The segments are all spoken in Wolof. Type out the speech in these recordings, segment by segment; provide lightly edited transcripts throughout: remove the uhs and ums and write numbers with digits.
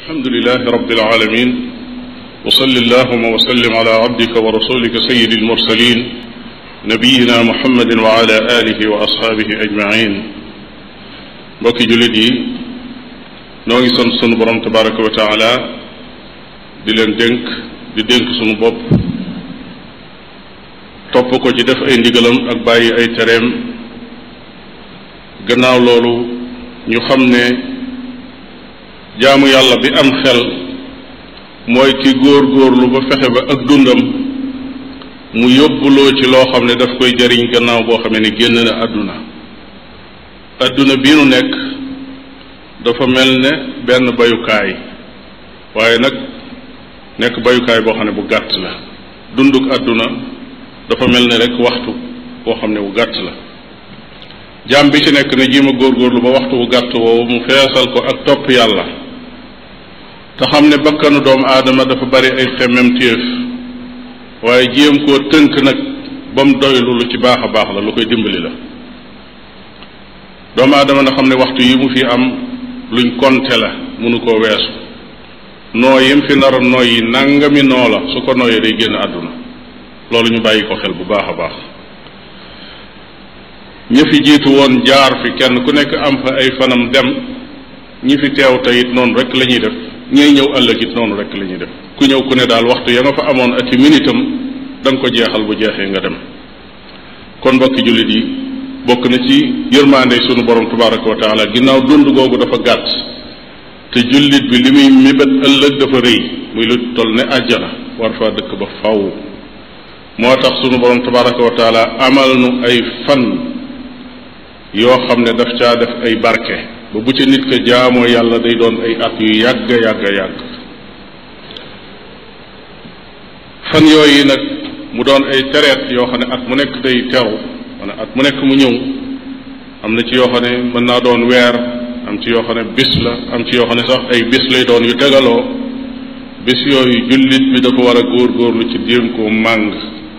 alhamdulilahi rabbil alamin wa salli allahuma wa sallim ala abdika wa rasulika sayyidil mursalin nabiyina muhammadin wa ala alihi wa ashaabihi ajmain mbokki jullit yi noo ngi sant sunu borom tabaraka wa taala di leen dénk sunu bopp topp ko ci def ay ndigalam ak bàyyi ay tereem gannaaw loolu ñu xam ne jaamu yàlla bi am xel mooy ki góor-góorlu ba fexe ba ak dundam mu yóbbuloo ci loo xam ne daf koy jariñ gannaaw boo xamee ne génn na àdduna bii nu nekk dafa mel ne benn bayukaay waaye nag nekk bayukaay boo xam ne bu gàtt la dunduk àdduna dafa mel ne rek waxtu boo xam ne bu gàtt la jaam bi ci nekk ne jéem a góorgóorlu ba waxtu bu gàtt woowu mu feesal ko ak topp yàlla te xam ne bakkanu doomu aadama dafa bari ay xemmem téef waaye jéem koo tënk nag ba mu doylu lu ci baax a baax la lu koy dimbali la doomu aadama na xam ne waxtu yi mu fi am luñ konte la mënu koo weesu noo yim fi nar a nooy yi nangami noo la su ko nooyee day génn àdduna loolu ñu bàyyi ko xel bu baax a baax ñi fi jiitu woon jaar fi kenn ku nekk am fa ay fanam dem ñi fi teew tey it noonu rek la ñuy def ñay ñëw ëllëg it noonu rek la ñuy def ku ñëw ku ne daal waxtu ya nga fa amoon ati minitam da nga ko jeexal bu jeexee nga dem kon mbokki jullit yi bokk na ci yërmaande sunu borom tabaraka wa taala ginnaaw dund googu dafa gàtt te jullit bi li muy mébét ëllëg dafa rëy muy lu toll ne àjjana war faa dëkk ba faw moo tax sunu borom tabaraka wa taala amal nu ay fan yoo xam ne daf caa def ay barke ba bu ca nit ka jaamoo yàlla day doon ay at yu yàgg yàgg fan yooyu nag mu doon ay tereet yoo xam ne at mu nekk day teru maanaam at mu nekk mu ñëw am na ci yoo xam ne mën naa doon weer am ci yoo xam ne bis la am ci yoo xam ne sax ay bis lay doon yu tegaloo bis yooyu jullit bi dafa war a góorgóorlu ci jéem koo màng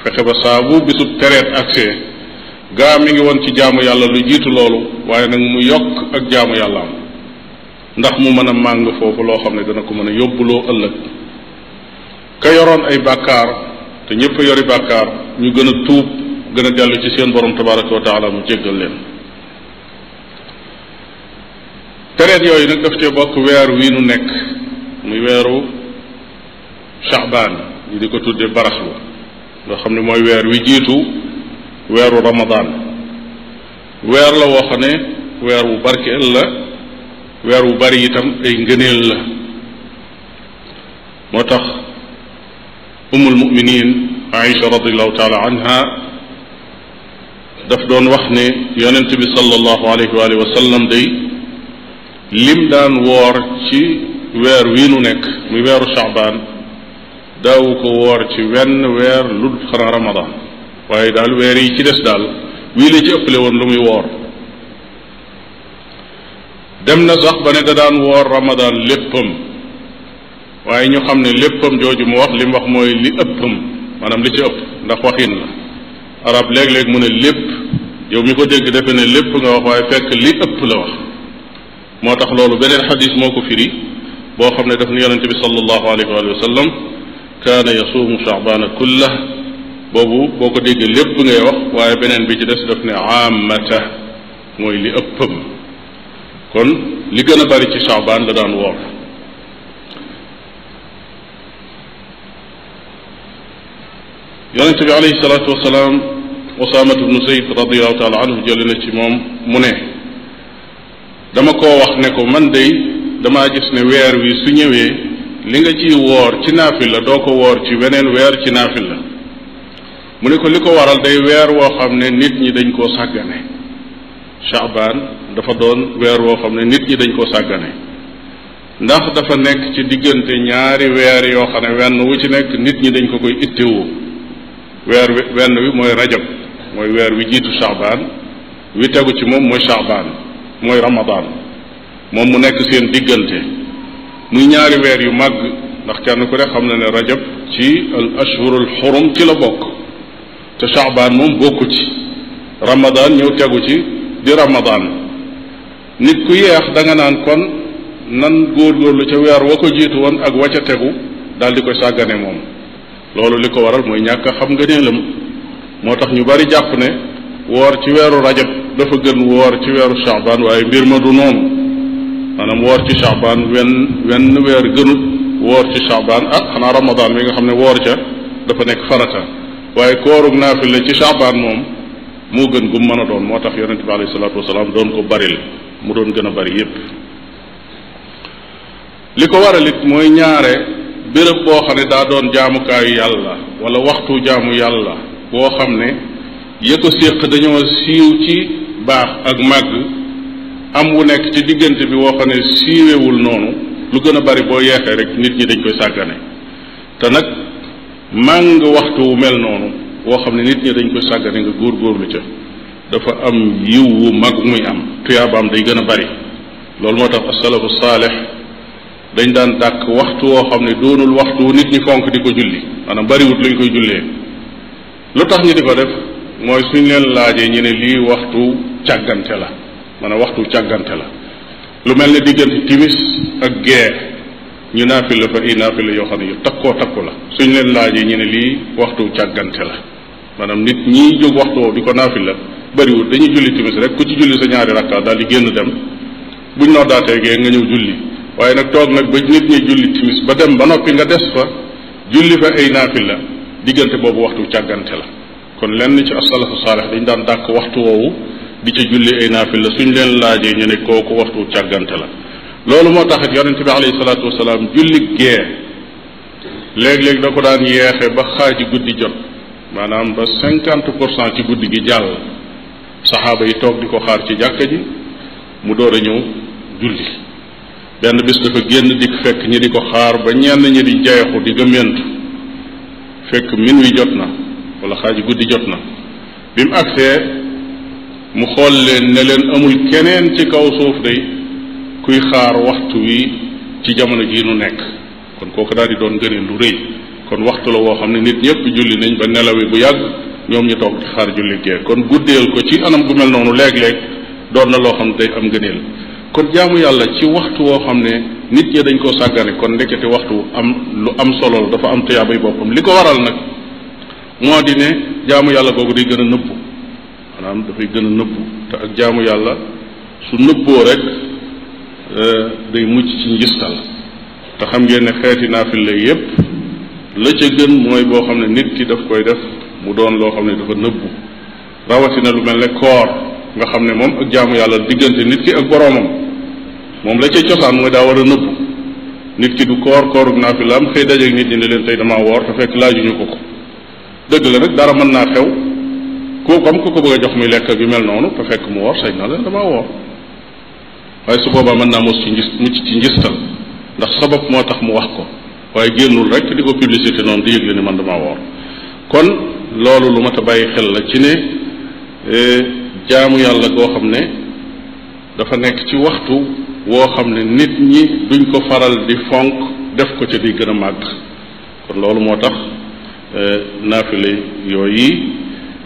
fexe ba saabu bisub tereet accès gaa mi ngi woon ci jaamu yàlla lu jiitu loolu waaye nag mu yokk ak jaamu yàlla am ndax mu mën a màng foofu loo xam ne dana ko mën a yóbbuloo ëllëg ka yoroon ay bàkkaar te ñëpp a yori bàkkaar ñu gën a tuub gën a dellu ci seen borom tabaraka wa taala mu jéggal leen tereet yooyu nag daf cee bokk weer wi nu nekk muy weeru Sha'baan ñu di ko tudde baraxlu nga xam ne mooy weer wi jiitu weeru Ramadan weer la woo xam ne weer wu barkeel la weer wu bari itam ay ngëneel la moo tax ummul muminin Aïcha radiallahu taala anha daf doon wax ne yonent bi sallallahu alayhi wa sallam day lim daan woor ci weer wii nu nekk muy weeru Sha'baan daawu ko woor ci wenn weer lu xanaa Ramadan waaye daal weer yi ci des daal wii la ci ëppale woon lu muy woor dem na sax ba ne da daan woor Ramadan léppam waaye ñu xam ne léppam jooju mu wax li mu wax mooy li ëppam maanaam li ci ëpp ndax waxin la arab léeg-léeg mu ne lépp yow mi ko dégg defe ne lépp nga wax waaye fekk li ëpp la wax moo tax loolu beneen xadis moo ko firi boo xam ne daf ne yonente bi sallallahu alayhi wa sallam kaana yasuumu Sha'baana kullah boobu boo ko déggee lépp ngay wax waaye beneen bi ci des daf ne aamata mooy li ëppam kon li gën a bari ci Sha'baan la daan woor yonente bi alayhi salaatu wasalaam Usaamatu bnu Zayd radiallahu taala anhu jële na ci moom mu ne dama koo wax ne ko man day damaa gis ne weer wi su ñëwee li nga ciy woor ci naafil la doo ko woor ci weneen weer ci naafil la mu ne ko li ko waral day weer woo xam ne nit ñi dañ koo sàggane Sha'baan dafa doon weer woo xam ne nit ñi dañ koo sàggane ndax dafa nekk ci diggante ñaari weer yoo xam ne wenn wu ci nekk nit ñi dañ ko koy ittewoo weer wi wenn wi mooy rajab mooy weer wi jiitu Sha'baan wi tegu ci moom mooy Sha'baan mooy Ramadan moom mu nekk seen diggante muy ñaari weer yu màgg ndax kenn ku ne xam na ne rajab ci al ashhurul xurum ci la bokk te Sha'baan moom bokku ci Ramadan ñëw tegu ci di Ramadan nit ku yeex da nga naan kon nan góorgóorlu ca weer wa ko jiitu woon ak wa ca tegu daal di koy sàggane moom. loolu li ko waral mooy ñàkk a xam ngëneelam moo tax ñu bari jàpp ne woor ci weeru rajab dafa gën woor ci weeru Sha'ban waaye mbir ma du noonu maanaam woor ci Sha'ban wenn weer gënut woor ci Sha'ban xanaa Ramadan mi nga xam ne woor ca dafa nekk farata waaye koorug naafila ci Sha'ban moom moo gën gum mën a doon moo tax yonente bi alayhi salaatu wasalaam doon ko baril mu doon gën a bari yépp li ko waral it mooy ñaare béréb boo xam ne daa doon jaamukaayu yàlla wala waxtu jaamu yàlla boo xam ne ya ko séq dañoo siiw ci baax ak màgg am wu nekk ci diggante bi woo xam ne siiwewul noonu lu gën a bari boo yeexee rek nit ñi dañ koy sàggane te nag màng waxtu wu mel noonu woo xam ne nit ñi dañ koy sàggane nga góorgóorlu ca dafa am yiw wu mag muy am tuyaabaam day gën a bari loolu moo tax asalafu saalix dañ daan dàkk waxtu woo xam ne doonul waxtu wu nit ñi fonk di ko julli maanaam bariwut luñ koy jullee lu tax ñu di ko def mooy suñ leen laajee ñu ne lii waxtu càggante la maanaam waxtu càggante la lu mel ne diggante timis ak gee ñu naafila fa ay naafila yoo xam ne yu takkoo takku la suñ leen laajee ñu ne lii waxtu càggante la maanaam nit ñiy jóg waxtu woowu di ko naafila bariwut dañuy julli timis rek ku ci julli sa ñaari rakka daal di génn dem buñ noddaatee gee nga ñëw julli waaye nag toog nag ba nit ñi julli timis ba dem ba noppi nga des fa julli fa ay naafila diggante boobu waxtu càggante la kon lenn ci asalafu saalix dañ daan dàkk waxtu woowu di ca julli ay naafila suñ leen laajee ñu ne kooku waxtu càggante la loolu moo taxit yonente bi alayhi salaatu wasalaam julli gee léeg-léeg da ko daan yeexe ba xaaji guddi jot maanaam ba 50% ci guddi gi jàll saxaaba yi toog di ko xaar ci jàkka ji mu door a ñëw julli benn bis dafa génn dikk fekk ñi di ko xaar ba ñenn ñi di jeexu di gëmmentu fekk minuit jot na wala xaaji guddi jot na bi mu agsee mu xool leen ne leen amul keneen ci kaw suuf day kuy xaar waxtu wi ci jamono jii nu nekk kon kooku daal di doon gëneel lu rëy kon waxtu la woo xam ne nit ñëpp julli nañ ba nelawi bu yàgg ñoom ñu toog di xaar julli gee kon guddeel ko ci anam gu mel noonu léeg-léeg doon na loo xam ne day am gëneel kon jaamu yàlla ci waxtu woo xam ne nit ñi dañ koo sàggane kon ndekete waxtu am lu am solo dafa am tuyaabay boppam li ko waral nag moo di ne jaamu yàlla googu day gën a nëbbu maanaam dafay gën a nëbbu te ak jaamu yàlla su nëbboo rek day mucc ci njistal te xam ngeen ne xeeti naafil la yépp la ca gën mooy boo xam ne nit ki daf koy def mu doon loo xam ne dafa nëbbu rawatina lu mel ne koor nga xam ne moom ak jaamu yàlla diggante nit ki ak boroomam moom la ca cosaan mooy daa war a nëbbu nit ki du koorug naafila am xëy dajeeg nit ñi ne leen tey damaa woor te fekk laajuñu ko dëgg la nag dara mën naa xew ku ko bëgg a jox muy lekk ak yu mel noonu te fekk mu woor sañ na leen damaa woor waaye su boobaa mën naa mucc ci njistal ndax sabab moo tax mu wax ko waaye génnul rek di ko publicité noonu di yëgle ne man damaa woor kon loolu lu mat a bàyyi xel la ci ne jaamu yàlla goo xam ne dafa nekk ci waxtu woo xam ne nit ñi duñ ko faral di fonk def ko ca di gën a màgg kon loolu moo tax naafile yooyu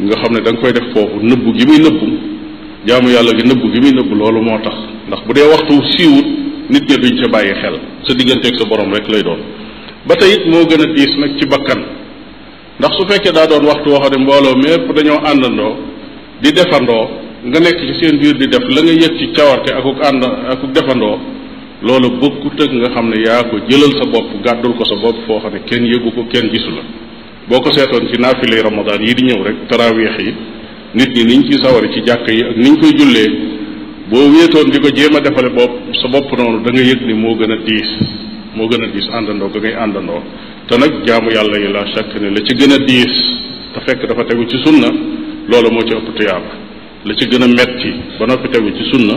nga xam ne da nga koy def foofu nëbbu gi muy nëbbu jaamu yàlla gi nëbbu gi muy nëbbu loolu moo tax ndax bu dee waxtu siiwut nit ñi duñ ca bàyyi xel sa digganteeg sa borom rek lay doon ba tey it moo gën a diis nag ci bakkan ndax su fekkee daa doon waxtu woo xam ne mbooloo mépp dañoo àndandoo di defandoo nga nekk ci seen biir di def la nga yëg ci cawarte akuk defandoo loolu bokkut ak nga xam ne yaa ko jëlal sa bopp gàddul ko sa bopp foo xam ne kenn yëgu ko kenn gisu la boo ko seetoon ci naafile Ramadan yi di ñëw rek taraweex yi nit ñi niñ ciy sawari ci jàkk yi ak niñ koy jullee boo wéetoon di ko jéem a defale bopp sa bopp noonu da nga yëg ni moo gën a diis àndandoo ga ngay àndandoo te nag jaamu yàlla yi la chaque ne la ci gën a diis te fekk dafa tegu ci sunna loolu moo ci ëpp tuyaaba la ci gën a metti ba noppi tegu ci sunna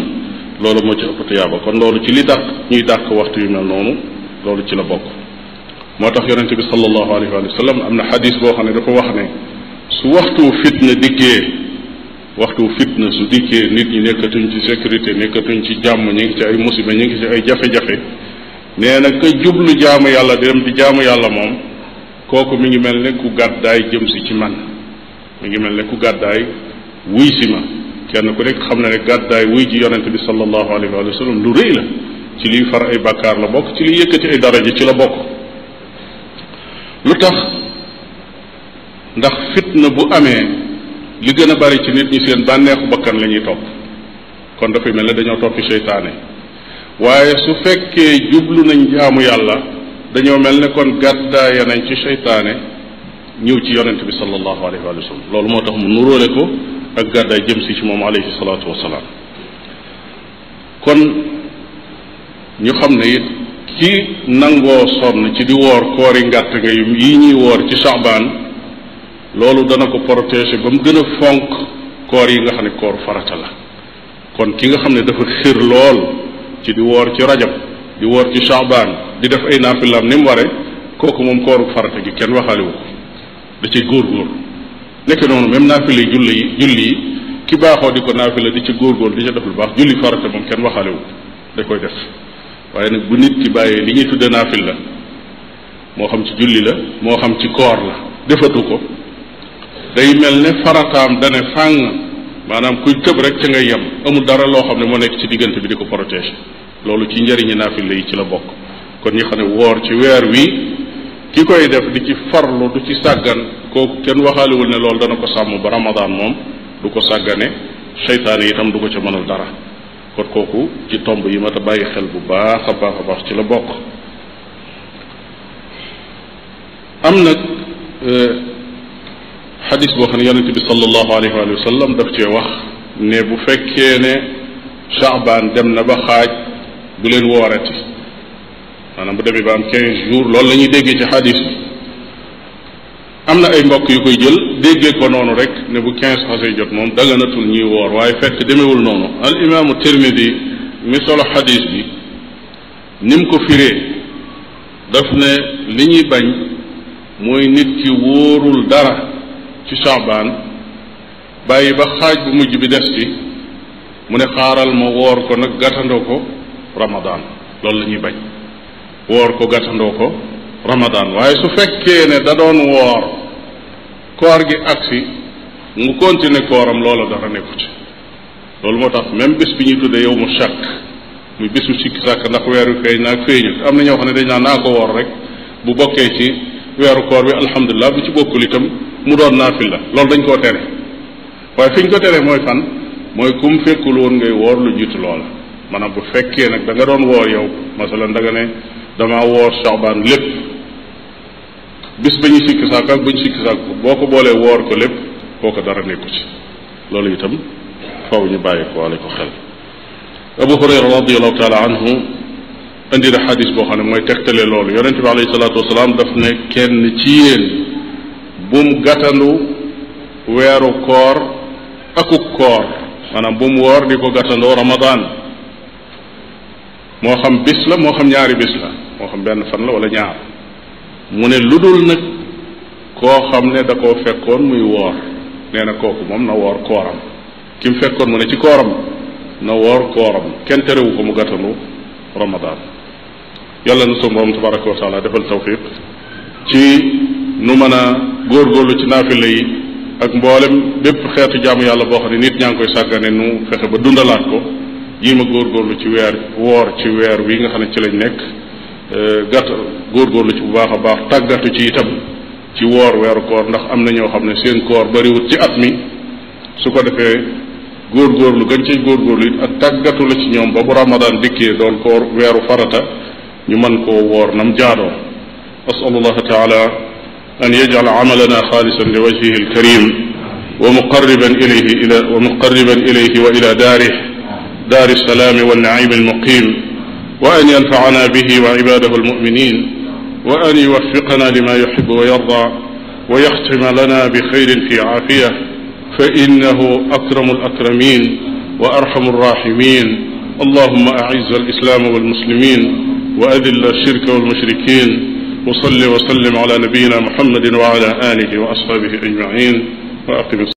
loolu moo ci ëpp tuyaaba kon loolu ci li dàq ñuy dàq waxtu yu mel noonu loolu ci la bokk moo tax yonente bi sallallahu alayhi wa sallam am na xadis boo xam ne dafa wax ne su waxtu fitna su dikkee nit ñi nekkatuñ ci sécurité nekkatuñ ci jàmm ñu ngi ci ay musiba ñu ngi ci ay jafe-jafe nee na ka jublu jaamu yàlla di dem di jaamu yàlla moom kooku mi ngi mel ne ku gàddaay jëm si ci man mi ngi mel ne ku gàddaay wuy si ma kenn ku nekk xam na ne gàddaay wuy ji yonente bi sallallahu alayhi wa sallam lu rëy la ci liy far ay bàkkaar la bokk, ci liy yëkkati ay daraja ci la bokk. lu tax? ndax fitna bu amee li gën a bari ci nit ñi seen bànneexu bakkan la ñuy topp, kon dafay mel ne dañoo toppi seytaane. waaye su fekkee jublu nañ jaamu yàlla dañoo mel ne kon gàddaaya nañ ci seytaane ñëw ci yonent bi sallallahu alayhi wa sallam. loolu moo tax mu nuróole ko ak gàddaay jëm si ci moom alayhi salaatu wasalaam. kon ñu xam ne it ki nangoo sonn ci di woor koori ngàtt nga yi ñuy woor ci Saabaan loolu dana ko protéger ba mu gën a fonk koor yi nga xam ne koor farata la. kon ki nga xam ne dafa xir lool ci di woor ci rajab di woor ci Saabaan di def ay naafilaam ni mu ware, kooku moom kooru farata gi kenn waxaalewu ko, da cay góorgóor. nekk noonu même naafila yi julli yi ki baaxoo di ko naafila di ci góorgóor di ca def lu baax, julli farata moom kenn waxaalewu ko, da koy def. waaye nag bu nit ki bàyyee li ñuy tudde naafila moo xam ci julli la moo xam ci koor la defatu ko, day mel ne farataam dane fàng, maanaam kuy tëb rek ca ngay yem, amul dara loo xam ne moo nekk ci diggante bi di ko protéger. loolu ci njëriñi naafila yi ci la bokk. kon ñi xam ne woor ci weer wi ki koy def di ci farlu du ci sàggan, kooku kenn waxaalewul ne loolu dana ko sàmm ba Ramadan moom du ko sàggane, seytaane itam du ko ca mënal dara. kon kooku ci tomb yi mat a bàyyi xel bu baax a baax ci la bokk. am nag xadis boo xam ne yonente bi sallallahu alayhi wa sallam daf cee wax ne bu fekkee ne Saabaan dem na ba xaaj bu leen woorati, maanaam bu demee ba am 15 jours, loolu la ñuy déggee ci xadis bi. am na ay mbokk yu koy jël déggee ko noonu rek ne bu 15 xasee jot moom daganatul ñuy woor, waaye fekk demewul noonu. al imaamu Tirmidi mi solo xadis bi ni mu ko firee daf ne li ñuy bañ mooy nit ki wóorul dara ci Saabaan bàyyi ba xaaj bu mujj bi des ci mu ne xaaral ma woor ko nag gàttandoo ko Ramadan. loolu la ñuy bañ, woor ko gàttandoo ko Ramadan. waaye su fekkee ne da doon woor koor gi agsi mu continuer kooram, loola dara nekku ci. loolu moo tax même bis bi ñuy tuddee yow mu shakk, muy bisu sikki sàkk ndax weeru feeñ na ak feeñut, am na ñoo xam ne dañ naa ko woor rek bu bokkee ci weeru koor bi alhamdulilah, bu ci bokkul itam mu doon naafila. loolu dañ koo tere. waaye fi ñu ko tere mooy fan, mooy kum fekkul woon ngay woor lu jiitu loola. maanaam bu fekkee nag da nga doon woor yow, masalan da nga ne damaa woor Saabaan lépp, bis ba ñu sikki sàkk ak ba ñu sikki sàkk boo ko boolee woor ko lépp, kooku dara nekku ci. loolu itam faw ñu bàyyi ko wale ko xel. Abu Hurayra radiallahu taala anhu indi na xadis boo xam ne mooy tegtale loolu. yonente bi alayhi salaatu wasalaam daf ne kenn ci yéen bum gàttandu weeru koor akuk koor, maanaam bum woor di ko gàttandoo Ramadan, moo xam bis la moo xam ñaari bis la, moo xam benn fan la wala ñaar. mu ne lu dul nag koo xam ne da koo fekkoon muy woor, nee na kooku moom na woor kooram. ki mu fekkoon mu ne ci kooram na woor kooram, kenn terewu ko mu gàttandu Ramadan. yàlla na sunu borom tabaraka wa taala defal tawfiq ci nu mën a góorgóorlu ci naafila yi ak mboolem bépp xeetu jaamu yàlla boo xam ne nit ñaa ngi koy sàggane, nu fexe ba dundalaat ko. jii ma góorgóorlu ci woor ci weer wi nga xam ne ci lañ nekk, góorgóorlu ci bu baax a baax, tàggatu ci itam ci woor weeru koor, ndax am na ñoo xam ne seen koor bariwut ci at mi. su ko defee góorgóorlu gën cay góorgóorlu it ak tàggatu la ci ñoom ba bu Ramadan dikkee doon koor weeru farata ñu mën koo woor nam jaadoo. asalullah taala an yaj'al amalana xaalisan li wajhihi alkarim wa muqarriban ilayhi wa ila daari salaami wa naimi almuqim, wa an yanfacana bihi wa cibadahu almuminin, wa an yuwaffiqana lima yuxibu wa yarda, wa yaxtima lana bi xayrin fi caafiya, fa innahu akramu alakramin wa arxamu alraximin. allahuma aciz alislaama walmuslimin wa adilla alshirka walmushrikin, wa salli wa sallim ala nabiyina muhammadin wa ala alihi wa ashabihi ajmacin wa aqim